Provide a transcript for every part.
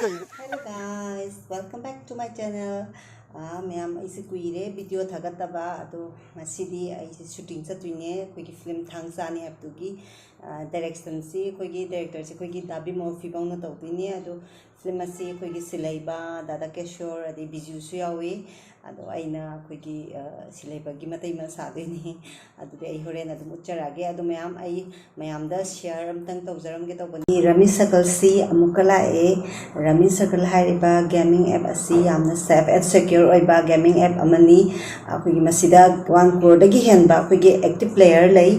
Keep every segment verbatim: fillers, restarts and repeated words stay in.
Hello guys, welcome back to my channel. ꯑꯥ, ꯃꯌꯥꯝ, ꯑꯩꯁꯦ ꯀꯨꯏꯔꯦ ꯚꯤꯗꯤꯑꯣ ꯊꯥꯒꯠꯇꯕ, ꯑꯗꯣ ꯉꯁꯤꯗꯤ ꯑꯩꯁꯦ ꯁꯨꯇꯤꯡ ꯆꯠꯇꯣꯏꯅꯦ ꯑꯩꯈꯣꯏꯒꯤ ꯐꯤꯂꯝ ꯊꯥꯡ ꯆꯥꯅꯤ ꯍꯥꯏꯕꯗꯨꯒꯤ꯫ ꯑꯥ, ꯗꯥꯏꯔꯦꯛꯁꯟꯁꯤ ꯑꯩꯈꯣꯏꯒꯤ ꯗꯥꯏꯔꯦꯛꯇꯔꯁꯤ ꯑꯩꯈꯣꯏꯒꯤ ꯗꯥ ꯕꯤꯃꯣꯜ ꯐꯤꯕꯧꯅ ꯇꯧꯗꯣꯏꯅꯦ꯫ ꯑꯗꯣ ꯐꯤꯂꯝ ꯑꯁꯤ ꯑꯩꯈꯣꯏꯒꯤ ꯁꯤꯂꯩꯕ, ꯗꯥꯗꯥ ꯀꯦꯁꯣꯔ, ꯑꯗꯩ ꯕꯤꯖꯨꯁꯨ ꯌꯥꯎꯏ꯫ ꯑꯗꯣ ꯑꯩꯅ ꯑꯩꯈꯣꯏꯒꯤ, ꯑꯥ, ꯁꯤꯂꯩꯕꯒꯤ ꯃꯇꯩ ꯃꯅꯥꯎ ꯁꯥꯗꯣꯏꯅꯤ꯫ ꯑꯗꯨꯗꯤ ꯑꯩ ꯍꯣꯔꯦꯟ ꯑꯗꯨꯝ ꯎꯠꯆꯔꯛꯑꯒꯦ꯫ ꯑꯗꯣ ꯃꯌꯥꯝ, ꯑꯩ ꯃꯌꯥꯝꯗ ꯁꯤꯌꯥꯔ ꯑꯝꯇꯪ ꯇꯧꯖꯔꯝꯒꯦ ꯇꯧꯕꯅꯤ꯫ ꯔꯃꯤ ꯁꯔꯀꯜꯁꯤ ꯑꯃꯨꯛꯀ ꯂꯥꯛꯑꯦ꯫ ꯔꯃꯤ ꯁꯔꯀꯜ ꯍꯥꯏꯔꯤꯕ ꯒꯦꯃꯤꯡ ꯑꯦꯞ ꯑꯁꯤ ꯌꯥꯝꯅ ꯁꯦꯐ ꯑꯦꯟ ꯁꯦꯀ꯭ꯌꯣꯔ ꯑꯣꯏꯕ ꯒꯦꯃꯤꯡ ꯑꯦꯞ ꯑꯃꯅꯤ꯫ ꯑꯩꯈꯣꯏꯒꯤ ꯃꯁꯤꯗ ꯋꯥꯟ ꯀ꯭ꯔꯣꯔꯗꯒꯤ ꯍꯦꯟꯕ ꯑꯩꯈꯣꯏꯒꯤ ꯑꯦꯛꯇꯤꯚ ꯄ꯭ꯂꯦꯌꯔ ꯂꯩ꯫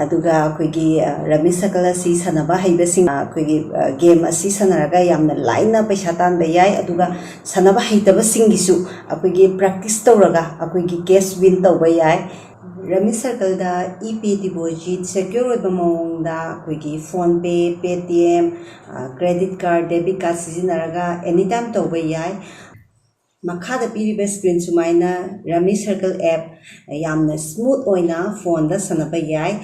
ꯑꯗꯨꯒ ꯑꯩꯈꯣꯏꯒꯤ, ꯑ, ꯔꯃꯤ ꯁꯔꯀꯜ ꯑꯁꯤ ꯁꯥꯟꯅꯕ ꯍꯩꯕꯁꯤꯡ, ꯑ, ꯑꯩꯈꯣꯏꯒꯤ, ꯑ, ꯒꯦꯝ ꯑꯁꯤ ꯁꯥꯟꯅꯔꯒ ꯌꯥꯝꯅ ꯂꯥꯏꯅ ꯄꯩꯁꯥ ꯇꯥꯟꯕ ꯌꯥꯏ꯫ ꯑꯗꯨꯒ ꯁꯥꯟꯅꯕ ꯍꯩꯇꯕꯁꯤꯡꯒꯤꯁꯨ ꯑꯩꯈꯣꯏꯒꯤ ꯄ꯭ꯔꯦꯛꯇꯤꯁ ꯇꯧꯔꯒ ꯑꯩꯈꯣꯏꯒꯤ ꯀꯦꯁ ꯋꯤꯟ ꯇꯧꯕ ꯌꯥꯏ꯫ ꯔꯃꯤ ꯁꯔꯀꯜꯗ ꯏ ꯄꯦ ꯗꯤꯄꯣꯖꯤꯠ ꯁꯦꯀ꯭ꯌꯣꯔ ꯑꯣꯏꯕ ꯃꯑꯣꯡꯗ ꯑꯩꯈꯣꯏꯒꯤ PhonePe, Paytm, ꯑ, ꯀ꯭ꯔꯦꯗꯤꯠ ꯀꯥꯔꯗ, ꯗꯦꯕꯤꯠ ꯀꯥꯔꯗ ꯁꯤꯖꯤꯟꯅꯔꯒ ꯑꯦꯅꯤ ꯇꯥꯏꯝ ꯇꯧꯕ ꯌꯥꯏ꯫ ꯃꯈꯥꯗ ꯄꯤꯔꯤꯕ ꯁ꯭ꯀ꯭ꯔꯤꯟ ꯁꯨꯃꯥꯏꯅ ꯔꯃꯤ ꯁꯔꯀꯜ ꯑꯦꯞ ꯌꯥꯝꯅ ꯁ꯭ꯃꯨꯠ ꯑꯣꯏꯅ ꯐꯣꯟꯗ ꯁꯥꯟꯅꯕ ꯌꯥꯏ꯫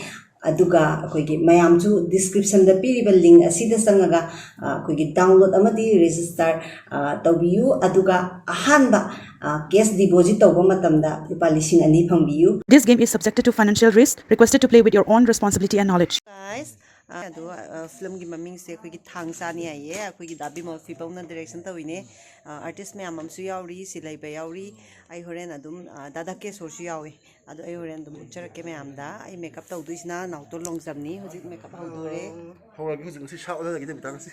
ꯑꯗꯨꯒ ꯑꯩꯈꯣꯏꯒꯤ ꯃꯌꯥꯝꯁꯨ ꯗꯤꯁꯀ꯭ꯔꯤꯞꯁꯟꯗ ꯄꯤꯔꯤꯕ ꯂꯤꯡ ꯑꯁꯤꯗ ꯆꯪꯉꯒ, ꯑ, ꯑꯩꯈꯣꯏꯒꯤ ꯗꯥꯎꯟꯂꯣꯗ ꯑꯃꯗꯤ ꯔꯦꯖꯤꯁꯇꯔ, ꯑ, ꯇꯧꯕꯤꯌꯨ꯫ ꯑꯗꯨꯒ ꯑꯍꯥꯟꯕ, ꯑ, ꯀꯦꯁ ꯗꯤꯄꯣꯖꯤꯠ ꯇꯧꯕ ꯃꯇꯝꯗ ꯂꯨꯄꯥ ꯂꯤꯁꯤꯡ ꯑꯅꯤ ꯐꯪꯕꯤꯌꯨ꯫ This game is subjected to financial risk. Requested to play with your own responsibility and knowledge. Guys, ꯑ, ꯑꯗꯣ, ꯑ, ꯐꯤꯂꯝꯒꯤ ꯃꯃꯤꯡꯁꯦ ꯑꯩꯈꯣꯏꯒꯤ ꯊꯥꯡ ꯆꯥꯅꯤ ꯍꯥꯏꯌꯦ꯫ ꯑꯩꯈꯣꯏꯒꯤ ꯗꯥ ꯕꯤꯃꯣꯜ ꯐꯤꯕꯧꯅ ꯗꯥꯏꯔꯦꯛꯁꯟ ꯇꯧꯋꯤꯅꯦ꯫ ꯑ, ꯑꯥꯔꯇꯤꯁ ꯃꯌꯥꯝ ꯑꯃꯁꯨ ꯌꯥꯎꯔꯤ, ꯁꯤꯂꯩꯕ ꯌꯥꯎꯔꯤ꯫ ꯑꯩ ꯍꯣꯔꯦꯟ ꯑꯗꯨꯝ, ꯑ, ꯗꯥꯗꯥ ꯀꯦꯁꯣꯔꯁꯨ ꯌꯥꯎꯏ꯫ ꯑꯗꯣ ꯑꯩ ꯍꯣꯔꯦꯟ ꯑꯗꯨꯝ ꯎꯠꯆꯔꯛꯀꯦ ꯃꯌꯥꯝꯗ꯫ ꯑꯩ ꯃꯦꯀꯞ ꯇꯧꯗꯣꯏꯁꯤꯅ ꯅꯥꯎꯇꯣꯟ ꯂꯣꯡꯖꯝꯅꯤ꯫ ꯍꯧꯖꯤꯛ ꯃꯦꯀꯞ ꯍꯧꯗꯣꯔꯦ꯫ ꯍꯧꯔꯒꯦ ꯍꯧꯖꯤꯛ꯫ ꯉꯁꯤ ꯁꯥ ꯑꯣꯟꯍꯜꯂꯒꯦ ꯅꯨꯃꯤꯗꯥꯡ ꯉꯁꯤ꯫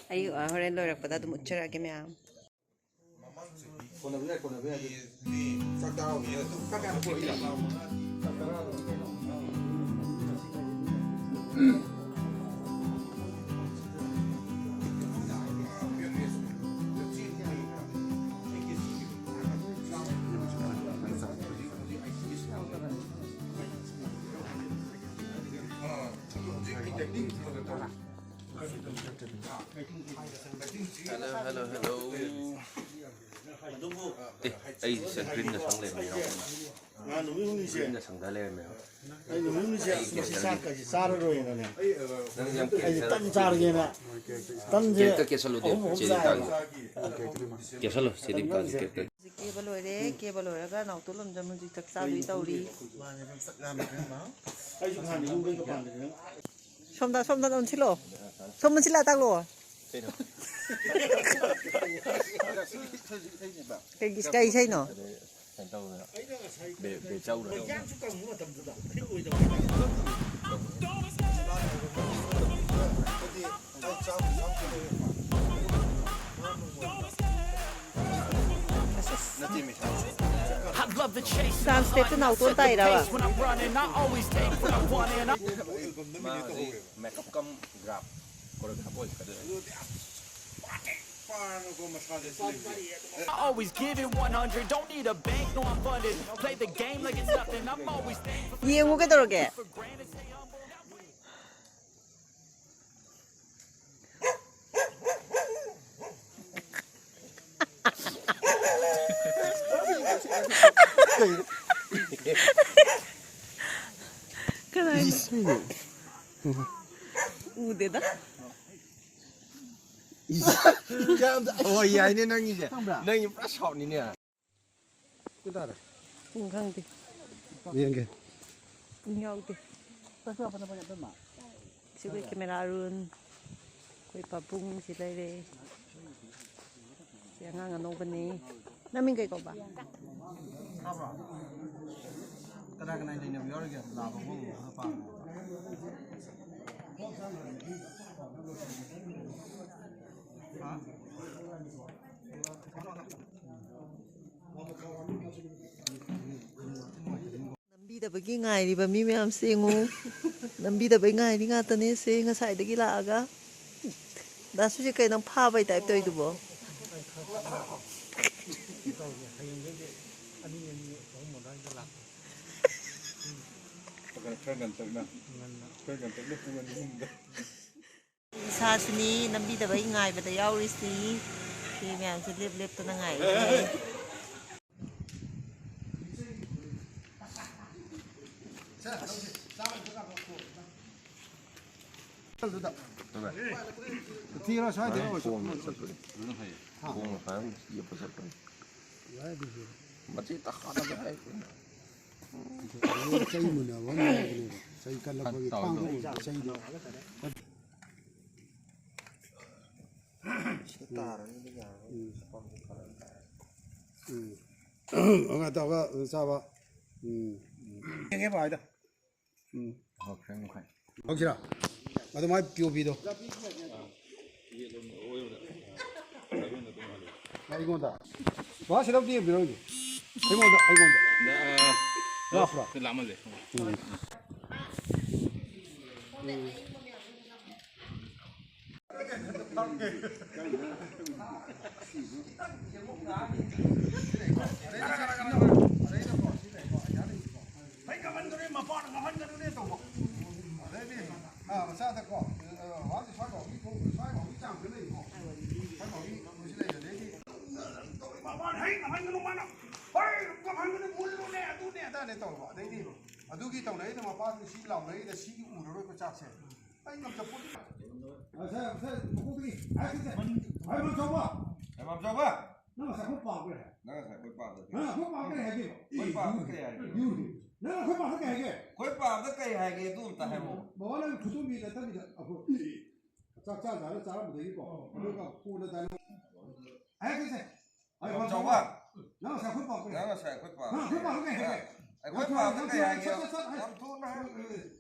ꯑꯩ, ꯑ, ꯍꯣꯔꯦꯟ ꯂꯣꯏꯔꯛꯄꯗ ꯑꯗꯨꯝ ꯎꯠꯆꯔꯛꯑꯒꯦ ꯃꯌꯥꯝ꯫ ꯀꯣꯟꯅꯕ ꯌꯥꯏ, ꯀꯣꯟꯅꯕ ꯌꯥꯏ꯫ ꯆꯥꯛ ꯆꯥꯔꯨꯒꯦ꯫ ꯆꯥꯛ ꯆꯥꯔꯨꯒꯦ꯫ Hello, hello, hello. ꯑꯦ, ꯑꯩ ꯁꯦ ꯒ꯭ꯔꯤꯟꯒ ꯁꯪ ꯂꯩꯔꯝꯃꯦ, ꯌꯥꯎꯕꯅꯦ꯫ ꯉꯥ ꯅꯨꯃꯤꯠ ꯍꯨꯝꯅꯤꯁꯦ꯫ ꯒ꯭ꯔꯤꯟꯒ ꯁꯪꯗ ꯂꯩꯔꯝꯃꯦꯕ꯫ ꯑꯩ ꯅꯨꯃꯤꯠ ꯍꯨꯝꯅꯤꯁꯦ ꯑꯩ ꯃꯁꯤ ꯀꯦꯟꯁꯔꯒꯤ ꯆꯥꯛꯀꯁꯦ ꯆꯥꯔꯔꯣꯏꯅꯅꯦ꯫ ꯅꯪ ꯌꯥꯝ ꯑꯩꯁꯦ ꯀꯦꯟꯁꯔꯒꯤ ꯇꯟ ꯆꯥꯔꯒꯦꯅ ꯇꯟꯁꯦ ꯀꯦꯛꯇ ꯀꯦꯁꯜꯂꯨꯗꯦ, ꯑꯍꯨꯝ ꯑꯍꯨꯝ ꯆꯦ ꯆꯥꯏ꯫ ꯗꯤꯝꯀꯥꯒꯤ꯫ ꯀꯦꯁꯜꯂꯨ, ꯆꯦ ꯗꯤꯝꯀꯥꯒꯤ ꯀꯦꯛꯇ꯫ ꯍꯧꯖꯤꯛ ꯀꯦꯕ ꯂꯣꯏꯔꯦ꯫ ꯀꯦꯕ ꯂꯣꯏꯔꯒ ꯅꯥꯎꯇꯣ ꯂꯝꯖꯝ ꯍꯧꯖꯤꯛ ꯆꯥꯛ ꯆꯥꯗꯣꯏ ꯇꯧꯔꯤ꯫ ꯑꯩꯁꯨ ꯍꯥꯟꯅ ꯌꯨꯝꯗꯩꯒ ꯄꯥꯟꯗ꯭ꯔꯤꯉꯩ꯫ ꯁꯣꯝꯗ, ꯁꯣꯝꯗ ꯑꯣꯟꯁꯤꯜꯂꯣ꯫ ꯁꯣꯝ ꯑꯣꯟꯁꯤꯜꯂ ꯇꯥꯛꯂꯣ꯫ ꯀꯩꯒꯤ, ꯀꯩ ꯏꯁꯩꯅꯣ? Translate two ꯅꯥꯎꯇꯣꯟ ꯇꯥꯏꯔꯕ? ꯃꯥ ꯍꯧꯖꯤꯛ ꯃꯦꯀꯞ ꯀꯝ ꯒ꯭ꯔꯥꯐ ꯀꯣꯔꯦꯛ ꯍꯥꯞꯄ ꯑꯣꯏꯁꯤ ꯀꯗꯣꯏꯅꯣ? I always give it one hundred, don't need a bank, no, I'm funded. Play the game like it's nothing, I'm always thankful. ꯌꯦꯡꯉꯨ ꯀꯩꯗꯧꯔꯒꯦ? ꯀꯅꯥꯅꯣ? ꯎꯗꯦꯗ꯫ ꯍꯣꯏ, ꯌꯥꯏꯅꯦ ꯅꯪꯒꯤꯁꯦ꯫ ꯈꯪꯕ꯭ꯔꯥ? ꯅꯪꯒꯤ ꯄꯨꯔꯥ ꯁꯥꯎꯠꯅꯤꯅꯦ꯫ ꯄꯨꯡ ꯈꯪꯗꯦ꯫ ꯌꯦꯡꯒꯦ꯫ ꯄꯨꯡ ꯌꯥꯎꯗꯦ꯫ ꯁꯤ ꯑꯩꯈꯣꯏ ꯀꯦꯃꯦꯔꯥ ꯑꯔꯨꯟ, ꯑꯩꯈꯣꯏ ꯄꯥꯕꯨꯡ ꯁꯤ ꯂꯩꯔꯦ꯫ ꯁꯤ ꯑꯉꯥꯡ ꯑꯅꯧꯕꯅꯤ꯫ ꯅꯪ ꯃꯤꯡ ꯀꯩ ꯀꯧꯕ? ꯀꯅꯥ ꯀꯅꯥ ꯂꯩꯅꯕ ꯌꯥꯎꯔꯤꯒꯦ? ꯂꯥꯛꯑꯣ, ꯈꯣꯠꯂꯣ, ꯈꯔ ꯄꯥꯝꯃꯦ꯫ ꯍꯥ? ꯅꯝꯕꯤꯗꯕꯒꯤ ꯉꯥꯏꯔꯤꯕ ꯃꯤ ꯃꯌꯥꯝꯁꯦ ꯌꯦꯡꯉꯨ꯫ ꯅꯝꯕꯤꯗꯕꯩ ꯉꯥꯏꯔꯤ ꯉꯥꯛꯇꯅꯦ ꯁꯦ ꯉꯁꯥꯏꯗꯒꯤ ꯂꯥꯛꯑꯒ꯫ ꯗꯥꯁꯨꯁꯦ ꯀꯩꯅꯣ ꯐꯥꯕꯩ ꯇꯥꯏꯞ ꯇꯧꯔꯤꯗꯨꯕꯣ? ꯈꯔ ꯉꯟꯇꯛꯅ, ꯈꯔ ꯉꯟꯇꯛꯅ ꯄꯨꯡ ꯑꯅꯤ ꯑꯍꯨꯝꯗ꯫ ꯏꯁꯥꯁꯨꯅꯤ ꯅꯝꯕꯤꯗꯕꯒꯤ ꯉꯥꯏꯕꯗ ꯌꯥꯎꯔꯤꯁꯤ꯫ ꯁꯤ ꯃꯌꯥꯝꯁꯦ ꯂꯦꯞ ꯂꯦꯞꯇꯅ ꯉꯥꯏꯔꯤꯁꯦ꯫ ꯊꯤꯔꯣ ꯁ꯭ꯋꯥꯏꯗ꯫ ꯈꯣꯡꯅ ꯆꯠꯄꯅꯤ꯫ ꯈꯣꯡꯅ ꯐꯖꯅ ꯌꯦꯞꯄ ꯆꯠꯄꯅꯤ꯫ ꯃꯁꯤ ꯇꯈꯥꯗ ꯍꯥꯏ꯫ ꯆꯩ ꯃꯨꯟꯅꯕ ꯑꯃ ꯌꯥꯎꯕꯅꯦꯕ꯫ ꯆꯩ ꯀꯜꯂꯛꯄꯒꯤ ꯈꯥꯡꯕ ꯑꯣꯏꯕ ꯆꯩꯗꯣ꯫ ꯎꯝ꯫ ꯎꯝ꯫ ꯑꯉꯥꯡ ꯑꯇꯥꯎꯕ ꯆꯥꯕ꯫ ꯎꯝ꯫ ꯌꯦꯡꯉꯦ ꯚꯥꯏꯗ꯫ ꯎꯝ꯫ ꯍꯧꯁꯤꯔꯥ? ꯑꯗꯨ ꯃꯥꯏ ꯄꯤ ꯑꯣ ꯚꯤꯗꯣ꯫ ꯑꯩꯉꯣꯟꯗ꯫ ꯕꯕꯥ ꯁꯤꯗ ꯑꯝꯇ ꯌꯦꯡꯕꯤꯔꯛꯎꯅꯦ꯫ ꯑꯩꯉꯣꯟꯗ, ꯑꯩꯉꯣꯟꯗ꯫ ꯂꯥꯛꯄ꯭ꯔꯥ? ꯂꯥꯛꯃꯜꯂꯦ꯫ ꯎꯝ꯫ ꯍꯩ ꯉꯝꯍꯟꯒꯅꯨ, ꯃꯄꯥꯅ ꯉꯝꯍꯟꯒꯅꯨꯅꯦ ꯇꯧꯕ꯫ ꯑꯗꯩꯗꯤ, ꯑ, ꯃꯆꯥꯗꯀꯣ, ꯑ, ꯃꯥꯁꯦ ꯁ꯭ꯋꯥꯏꯐꯥꯎꯒꯤ ꯊꯣꯡ, ꯁ꯭ꯋꯥꯏꯐꯥꯎꯒꯤ ꯆꯥꯡꯗ ꯂꯩꯀꯣ꯫ ꯁ꯭ꯋꯥꯏꯐꯥꯎꯒꯤ ꯃꯣꯏꯁꯤ ꯂꯩ꯫ ꯑꯗꯩꯗꯤ, ꯃꯄꯥꯅ ꯍꯩ ꯉꯝꯍꯟꯒꯅꯨ, ꯃꯥꯅ, ꯍꯩ ꯉꯝꯍꯟꯒꯅꯨ, ꯃꯨꯜꯂꯨꯅꯦ, ꯑꯗꯨꯅꯦ, ꯑꯗꯥꯅꯦ ꯇꯧꯕ꯫ ꯑꯗꯩꯗꯤ, ꯑꯗꯨꯒꯤ ꯇꯧꯅꯩꯗ ꯃꯄꯥꯁꯤꯡ ꯁꯤ ꯂꯥꯎꯅꯩꯗ ꯁꯤꯒꯤ ꯎꯔꯔꯣꯏꯕ ꯆꯥꯛꯁꯦ꯫ ꯑꯩ ꯉꯝꯖꯄꯣꯠꯇꯦ꯫ ꯑ, ꯁꯦ, ꯁꯦ, ꯃꯀꯣꯛꯇꯒꯤ꯫ ꯑ, ꯁꯦ, ꯁꯦ꯫ ꯍꯣꯏ, ꯃꯥꯝꯆꯧꯕ꯫ ꯑꯦ, ꯃꯥꯝꯆꯧꯕ꯫ ꯅꯪ ꯉꯁꯥꯏ ꯑꯩꯈꯣꯏ ꯄꯥꯕ ꯀꯔꯤ ꯍꯥꯏ? ꯅꯪ ꯉꯁꯥꯏ ꯑꯩꯈꯣꯏ ꯄꯥꯕꯗ ꯀꯔꯤ ꯅꯪ ꯑꯩꯈꯣꯏ ꯄꯥꯕ ꯀꯔꯤ ꯍꯥꯏꯒꯦꯕ? ꯑꯩꯈꯣꯏ ꯄꯥꯕꯗ ꯀꯔꯤ ꯍꯥꯏꯒꯦ? ꯌꯨ꯫ ꯅꯪ ꯑꯩꯈꯣꯏ ꯄꯥꯕꯗ ꯀꯔꯤ ꯍꯥꯏꯒꯦ? ꯑꯩꯈꯣꯏ ꯄꯥꯕꯗ ꯀꯔꯤ ꯍꯥꯏꯒꯦ? ꯑꯗꯨ ꯑꯝꯇ ꯍꯥꯏꯔꯛꯑꯣ꯫ ꯕꯕꯥ, ꯅꯪ ꯈꯨꯗꯣꯝꯕꯤ ꯅꯠꯇꯕꯤꯗ ꯑꯩꯈꯣꯏ ꯆꯥꯛ ꯆꯥ ꯆꯥꯅ ꯆꯥꯔꯝꯕꯗꯒꯤꯀꯣ꯫ ꯑꯣ꯫ ꯑꯗꯨꯒ ꯀꯣꯟꯅ ꯇꯥꯅ꯫ ꯍꯥꯏꯔꯛꯀꯦꯁꯦ꯫ ꯑꯩ ꯃꯥꯝꯆꯧꯕ꯫ ꯅꯪ ꯉꯁꯥꯏ ꯑꯩꯈꯣꯏ ꯄꯥꯎ ꯀꯔꯤ? ꯅꯪ ꯉꯁꯥꯏ ꯑꯩꯈꯣꯏ ꯄꯥꯎ ꯅꯪ ꯑꯩꯈꯣꯏ ꯄꯥꯎ ꯀꯔꯤ ꯍꯥꯏꯒꯦ? ꯑꯩꯈꯣꯏ ꯅꯪ ꯄꯥꯎ ꯊꯨꯅ, ꯀꯔꯤ ꯅꯪ ꯍꯥꯏꯒꯦ? ꯁꯠ, ꯁꯠ, ꯁꯠ, ꯍꯥꯏ-, ꯌꯥꯝ ꯊꯨꯅ ꯍꯥꯏ-,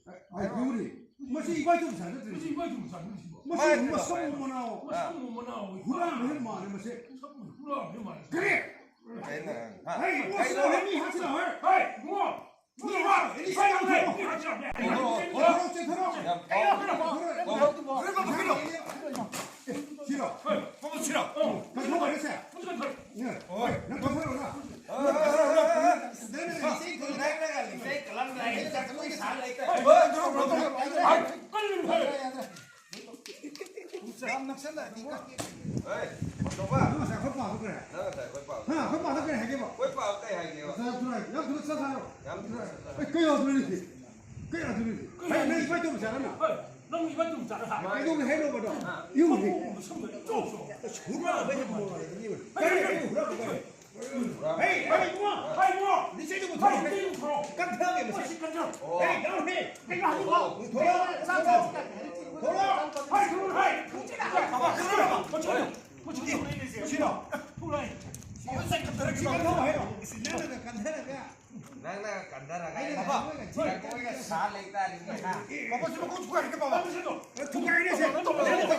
ꯑꯩ ꯍꯥꯏꯔꯣ꯫ ꯌꯨꯔꯤ꯫ ꯃꯁꯤ ꯏꯕꯥꯏ ꯇꯨꯝ ꯁꯥꯟꯅꯗ꯭ꯔꯤ꯫ ꯃꯁꯤ ꯏꯕꯥꯏ ꯇꯨꯝ ꯁꯥꯟꯅꯗ꯭ꯔꯤ ꯁꯤꯕꯣ꯫ ꯃꯁꯤ ꯃꯥꯏ ꯃꯁꯝ ꯀꯩꯗꯧꯕ? ꯃꯅꯥꯎ꯫ ꯃꯁꯝ ꯑꯥ꯫ ꯃꯅꯥꯎ꯫ ꯍꯨꯔꯥꯟꯕ ꯍꯦꯛ ꯃꯥꯜꯂꯦ ꯃꯁꯤ꯫ ꯃꯁꯝ ꯍꯨꯔꯥꯟꯕ ꯍꯦꯛ ꯃꯥꯜꯂꯦ꯫ ꯀꯔꯤ? ꯀꯩꯅꯣ? ꯍꯥ? ꯍꯩ, ꯏꯕꯨꯡꯉꯣ, ꯀꯩꯅꯣ? ꯁꯤꯗ ꯍꯣꯏ, ꯃꯤ ꯍꯥꯠꯁꯤꯜꯂ ꯍꯣꯏ꯫ ꯍꯩ, ꯏꯕꯨꯡꯉꯣ꯫ ꯊꯣꯔꯛꯑꯣ, ꯊꯣꯔꯛꯑꯣ, ꯊꯣꯔꯛꯑꯣ꯫ ꯌꯥꯝ ꯐꯥꯎ-, ꯊꯣꯔꯛꯑꯣ, ꯊꯣꯔꯛꯑꯣ꯫ ꯁꯤꯔꯣ? ꯀꯩꯅꯣ ꯇꯧꯔꯦꯁꯦ꯫ ꯅꯪ ꯊꯣꯔꯛꯑꯣ ꯅꯪ꯫ ꯌꯥꯝ ꯅꯛꯁꯜꯂꯛꯑꯗꯤ ꯀꯛꯀꯦ꯫ ꯅꯪ ꯉꯁꯥꯏ ꯑꯩꯈꯣꯏ ꯄꯥꯕ ꯀꯔꯤ ꯍꯥꯏ? ꯅꯪ ꯉꯁꯥꯏ ꯑꯩꯈꯣꯏ ꯄꯥꯕ ꯍꯥ, ꯑꯩꯈꯣꯏ ꯄꯥꯕ ꯀꯔꯤ ꯍꯥꯏꯒꯦꯕ? ꯑꯩꯈꯣꯏ ꯄꯥꯕ ꯀꯩ ꯍꯥꯏꯒꯦꯕ? ꯉꯁꯥꯏ ꯊꯨꯔꯥꯏ, ꯌꯥꯝ ꯊꯨꯅ ꯆꯠ ꯍꯥꯏꯔꯣ꯫ ꯌꯥꯝ ꯊꯨꯅ ꯆꯠ ꯍꯥꯏꯔꯣ꯫ ꯑꯩ ꯀꯩ ꯌꯥꯗꯣꯔꯤꯒꯦ? ꯀꯩ ꯌꯥꯗꯣꯔꯤꯒꯦ? ꯍꯩ, ꯅꯪ ꯏꯕꯥꯏ ꯇꯧꯕ ꯆꯥꯔ ꯅꯪ? ꯍꯣꯏ, ꯅꯪ ꯏꯕꯥꯏ ꯇꯧꯕ ꯆꯥꯔ ꯍꯥꯏ꯫ ꯀꯩꯗꯧꯒꯦ ꯍꯥꯏꯅꯣꯕ ꯅꯪ? ꯏꯌꯨꯝꯁꯦ꯫ ꯁꯝꯗꯣ ꯁꯝꯗꯣ ꯆꯣ, ꯆꯣ꯫ ꯍꯨꯔꯥꯟꯕ ꯍꯥꯏꯅ ꯃꯣꯔꯣꯛ ꯍꯥꯏꯕꯅꯤ꯫ ꯀꯔꯤ ꯍꯨꯔꯥꯟꯕ ꯀꯔꯤ? ꯍꯩ, ꯍꯩ, ꯏꯕꯨꯡꯉꯣ, ꯍꯩ, ꯏꯕꯨꯡꯉꯣ꯫ ꯅꯤꯡꯁꯤꯡꯗꯨꯕꯨ ꯊꯣꯛꯑꯣ꯫ ꯅꯤꯡꯁꯤꯡꯗꯨꯕꯨ ꯊꯣꯛꯑꯣ꯫ ꯀꯟꯊꯒꯦ ꯃꯁꯤ꯫ ꯀꯟꯊ꯫ ꯍꯩ, ꯌꯥꯎꯔꯝꯃꯦ꯫ ꯀꯩꯅꯣ ꯍꯥꯏꯁꯤꯕꯣ? ꯊꯣꯛꯑꯣ꯫ ꯊꯣꯛꯑꯣ꯫ ꯊꯣꯛꯑꯣ꯫ ꯍꯩ, ꯊꯣꯛꯑꯣ, ꯍꯩ꯫ ꯊꯣꯛꯑꯣ꯫ ꯁꯤꯔꯣ? ꯁꯤ ꯀꯟꯊꯔꯒ ꯅꯪꯅ ꯀꯟꯊꯔꯒ ꯑꯩꯅ ꯅꯪ ꯃꯣꯏꯒ ꯁꯥ ꯂꯩꯇꯥꯔꯦꯅꯦ, ꯍꯥ? ꯕꯥꯕꯥ, ꯁꯤ ꯃꯈꯣꯡ ꯊꯨꯒꯥꯏꯔꯒꯦ, ꯕꯥꯕꯥ꯫ ꯊꯨꯒꯥꯏꯔꯦ, ꯁꯦ꯫ ꯊꯨꯒꯥꯏꯔꯒꯦ꯫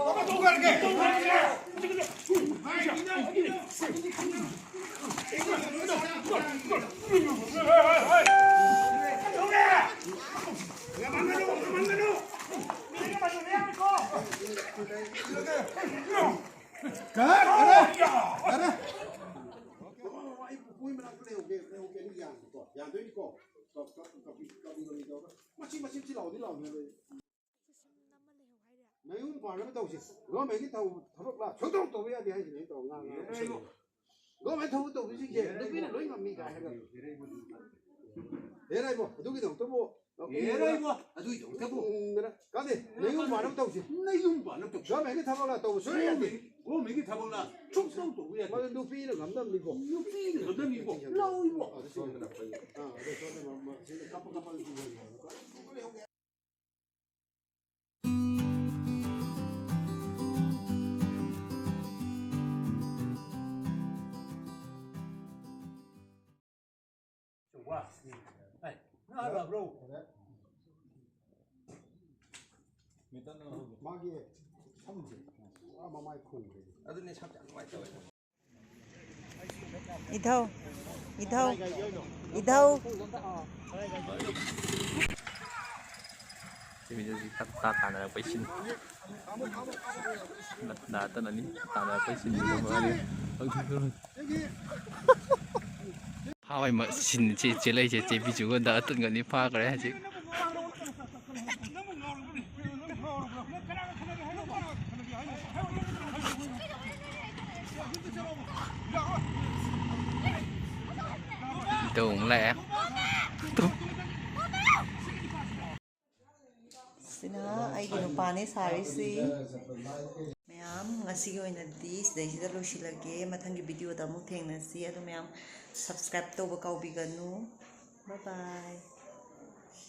ꯕꯥꯕꯥ, ꯊꯨꯒꯥꯏꯔꯒꯦ꯫ ꯀꯠ! ꯌꯥꯔꯦ! ꯌꯥꯔꯦ! ꯑꯩ ꯄꯨꯄꯨꯒꯤ ꯃꯅꯥꯛꯇ ꯂꯩꯍꯧꯒꯦ, ꯂꯩꯍꯧꯒꯦ, ꯑꯗꯨ ꯌꯥꯟꯕꯀꯣ, ꯌꯥꯟꯗꯣꯏꯅꯤꯀꯣ꯫ ꯀꯞ-, ꯀꯞ-, ꯀꯞꯄꯤ-, ꯀꯞꯄꯤ-, ꯀꯞꯄꯤ ꯇꯧꯔꯒ ꯃꯆꯤ-, ꯃꯆꯤ-, ꯃꯆꯤ ꯂꯥꯎꯗꯤ ꯂꯥꯎꯅꯤ ꯑꯗꯣ꯫ ꯁꯨꯝ ꯅꯝꯃ ꯂꯩꯍꯧ ꯍꯥꯏꯔꯦ꯫ ꯅꯌꯨꯝ ꯄꯥꯟꯅꯕ ꯇꯧꯁꯤ꯫ ꯒꯣꯔꯃꯦꯟꯒꯤ ꯊꯕꯛ, ꯊꯕꯛ ꯂꯥ-, ꯁꯨꯡꯇꯧ ꯇꯧꯕ ꯌꯥꯗꯦ ꯍꯥꯏꯁꯤꯅꯦ ꯑꯩꯅ ꯇꯧꯔ ꯉꯥꯡꯉꯒ꯫ ꯌꯥꯔꯦ ꯏꯕꯣ꯫ ꯒꯣꯔꯃꯦꯟ ꯊꯕꯛ ꯇꯧꯕꯁꯤꯡꯁꯦ ꯅꯨꯄꯤꯅ ꯂꯣꯏ ꯉꯝꯃꯤ ꯀꯥꯏ ꯍꯥꯏꯕ꯫ ꯌꯥꯔꯦ ꯏꯕꯣ꯫ ꯑꯗꯨꯒꯤꯗꯃꯛꯇꯕꯨ ꯌꯥꯔꯦ ꯏꯕꯣ꯫ ꯑꯗꯨꯒꯤꯗꯃꯛꯇꯕꯨ꯫ ꯎꯝ, ꯀꯥꯟꯗꯦ, ꯅꯌꯨꯝ ꯄꯥꯟꯅꯕ ꯇꯧꯁꯤ꯫ ꯅꯌꯨꯝ ꯄꯥꯟꯅꯕ ꯇꯧꯁꯤ꯫ ꯒꯣꯔꯃꯦꯟꯒꯤ ꯊꯕꯛ ꯂꯥ ꯇꯧꯕ ꯁꯨꯡꯌꯥ ꯌꯥꯗꯦ꯫ ꯒꯣꯔꯃꯦꯟꯒꯤ ꯊꯕꯛ ꯂꯥ ꯁꯨꯡꯇꯧ ꯇꯧꯕ ꯌꯥꯗꯦ꯫ ꯃꯗꯨ ꯅꯨꯄꯤꯅ ꯉꯝꯅꯕꯅꯤꯀꯣ꯫ ꯅꯨꯄꯤꯅ ꯉꯝꯅꯕꯅꯤꯀꯣ꯫ ꯂꯧ ꯏꯕꯣ꯫ ꯑꯥ, ꯑꯗꯨ ꯁꯣꯝꯗ ꯐꯩ꯫ ꯑꯥ, ꯑꯗꯨ ꯁꯣꯝꯗ ꯃ-, ꯃ-, ꯁꯤꯗ ꯀꯞꯄ ꯀꯞꯄ ꯑꯗꯨꯝ ꯂꯩꯍꯧꯒꯦ꯫ ꯃꯥꯒꯤ ꯁꯝꯁꯦ ꯄꯨꯔꯥ ꯃꯃꯥꯏ ꯈꯨꯟꯈ꯭ꯔꯦ꯫ ꯑꯗꯨꯅꯦ ꯁꯝ ꯌꯥꯝ ꯅꯨꯡꯉꯥꯏꯇꯕ꯫ ꯏꯙꯧ, ꯏꯙꯧ, ꯏꯙꯧ꯫ ꯁꯤ ꯃꯤꯁꯦ ꯍꯧꯖꯤꯛ ꯇꯞ ꯇꯥ ꯇꯥꯟꯅꯔꯛꯄꯩ ꯁꯤꯟ꯫ ꯅꯥ ꯇꯅꯅꯤ ꯇꯥꯟꯅꯔꯛꯄꯩ ꯁꯤꯟ꯫ ꯐꯥꯕꯩ ꯃ-, ꯁꯤꯟ ꯆꯦ-, ꯆꯦꯜꯂꯛꯏꯁꯦ ꯆꯦ ꯕꯤꯖꯨꯒ ꯗꯥ ꯑꯇꯟꯒꯅꯤ ꯐꯥꯈ꯭ꯔꯦ ꯍꯧꯖꯤꯛ꯫ ꯇꯨ ꯑꯃꯨꯛ ꯂꯥꯛꯑꯦ꯫ ꯁꯤꯅ ꯑꯩꯒꯤ ꯅꯨꯄꯥꯅꯦ ꯁꯥꯔꯤꯁꯤ꯫ ꯃꯌꯥꯝ, ꯉꯁꯤꯒꯤ ꯑꯣꯏꯅꯗꯤ ꯁꯤꯗꯩꯁꯤꯗ ꯂꯣꯏꯁꯤꯜꯂꯒꯦ꯫ ꯃꯊꯪꯒꯤ video ꯗ ꯑꯃꯨꯛ ꯊꯦꯡꯅꯁꯤ꯫ ꯑꯗꯨ ꯃꯌꯥꯝ subscribe ꯇꯧꯕ ꯀꯥꯎꯕꯤꯒꯅꯨ꯫ Bye bye꯫